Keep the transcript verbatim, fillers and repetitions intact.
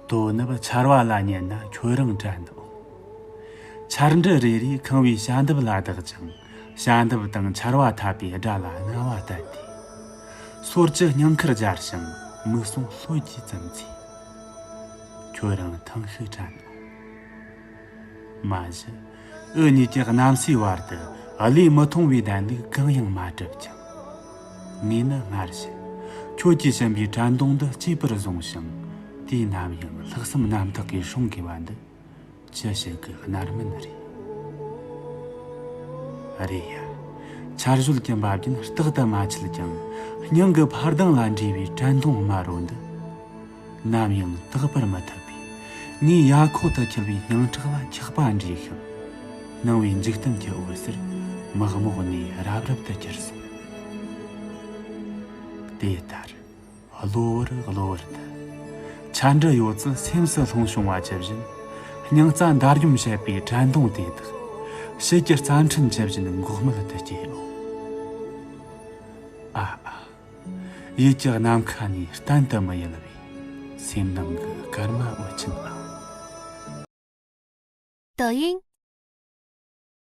དོ་ནུབ་ཆར་བ་ལ་ཉན་ན་ཁྱོད་རང་དྲན་འདུག་ཆར་འབྲུ་རེ་རེས་ཁང་བའི་ཞལ་འདེབས་ལ་བདག་ཅིང་། ཞལ་འདེབས་དང་ཆར་བ་འཐབ་པའི་སྒྲ་ལ་རྔ་བ་བསྟན་ཏེ། སོར་གྱི་སྙིང་ཁར་སྦྱར་ཞིང་མིག་ཟུང་ལྷོད་ཀྱིས་བཙུམས་ཚེ། ཁྱོད་རང་ཐང་ཤུགས་དྲན་ནོ། མ་གཞི། འུ་གཉིས་ཀྱི་གནམ་སའི་བར་དུ་བློས་མི་ཐོངས་པའི་གདན་ལུགས་གང་ཡང་མ་གྲུབ་ཀྱང་། ངས་ནི་སྔར་བཞིན་ཁྱོད་ཀྱིས་བྱིན་པའི་དྲན་གདུང་འདི་གཅེས་པར་བཟུང་ཞིང་། དུས་ནམ་ཡང་ལྷག་བསམ་རྣམ་དག་གིས་སྲུང་དགོས་པ་འདི། ཅི་ཞིག་གི་རྣམ་སྨིན་རེད། རེད་ཡ། ཆར་ཞོད་ཀྱི་འབབ་རྒྱུན་རྟག་ཏུ་མ་ཆད་ཀྱང་། སྙིང་གི་འཕར་ལྡིང་ལ་འདྲེས་པའི་དྲན་གདུང་དམར་རོ་འདི། ནམ་ཡང་དག་པར་མི་ཐུབ་པས། ངའི་ཡ་ཁོག་ཏུ་འཁྱིལ་བའི་སྙིང་ཁྲག་ལ་འཁྱག་པ་འདྲེས་ཤིང་། སྣང་བའི་འཇིག་རྟེན་གྱི་འོད་ཟེར་མག་མོག་ནས་རབ་རིབ་ཏུ་གྱུར་སོང་། དེ་ལྟར། གློ་བུར་གློ་བུར་དུ། ཆ་འདྲི་ཡོད་ཚད་སེམས་སུ་ལྷུང་བྱུང་བ་ཇི་བཞིན། སྙིང་རྩ་འདར་འཇོམས་བྱེད་པའི་དྲན་གདུང་དེ་དག། ཕྱིས་ཀྱི་རྩ་ཕྲན་ཇི་བཞིན་འགོག་མེད་དུ་སྐྱེས་ཡོད། ཨ་ཨ། ཡིད་ཀྱི་ནམ་མཁའ་ནས་གཏན་དུ་མི་ཡལ་བའི་སེམས་ནང་གི་སྐར་མ་འོད་ཆེན་ཨ། 抖音